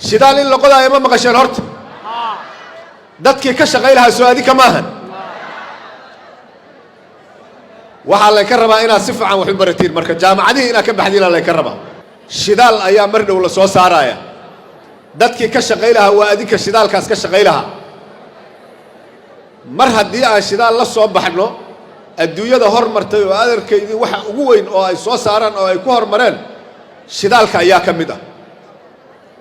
Shidaal in la qodaayo ma maqasheen horta? Dadkii ka shaqay lahaa soo adinka maahan. Waxaa laynka rabaa inaad si fiican wax u baratiin, marka jaamacadihii inaad ka baxdiinaa laynka rabaa. Shidaal ayaa mar dhow la soo saaraya, dadkii ka shaqay lahaa waa adinka shidaalkaas ka shaqay lahaa. Mar haddii aan shidaal la soo baxno, adduunyada hormartay oo adarkaydii waxa ugu weyn oo ay soo saaraan oo ay ku hormareen shidaalka ayaa ka mid ah.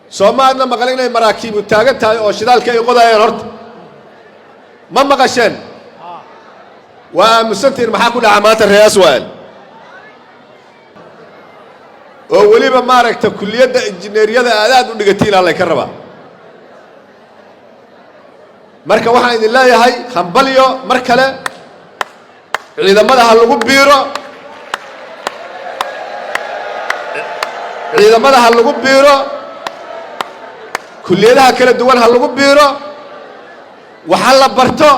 Soo ma adna maqal inay maraakiibu taagan tahay oo shidaalka ay qodaayeen horta? Ma maqasheen? Waa aamusantihiin. Maxaa ku dhaca maanta reer Aswael oo weliba maaragta kulliyadda injineeriyada aad aad u dhigatiinaa laynka rabaa. Marka waxaan idin leeyahay hambalyo mar kale, ciidamada ha lagu biiro, ciidamada ha lagu biiro, kulliyadaha kala duwan ha lagu biiro, waxa la barto.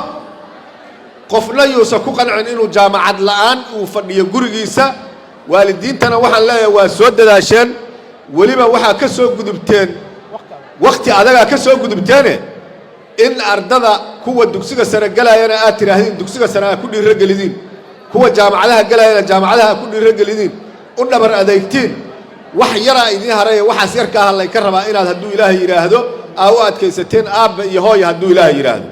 Qofna yuusan ku qancin inuu jaamacad la'aan uu fadhiyo gurigiisa. Waalidiintana waxaan leeyahay waa soo dadaasheen, weliba waxaa ka soo gudubteen wakhti adagaa ka soo gudubteene, in ardada kuwa dugsiga sare gelaayana aad tidhaahdiin dugsiga sare aad ku dhiirogelidiin, kuwa jaamacadaha gelaayana jaamacadaha aad ku dhiirogelidiin, u dhabar adeegtiin. Wax yaraa idiin haraya, waxaas yarkaaha laynka rabaa inaad hadduu Ilaahay yidhaahdo aa u adkaysateen, aabba iyo hooya, hadduu Ilaahay yidhaahdo.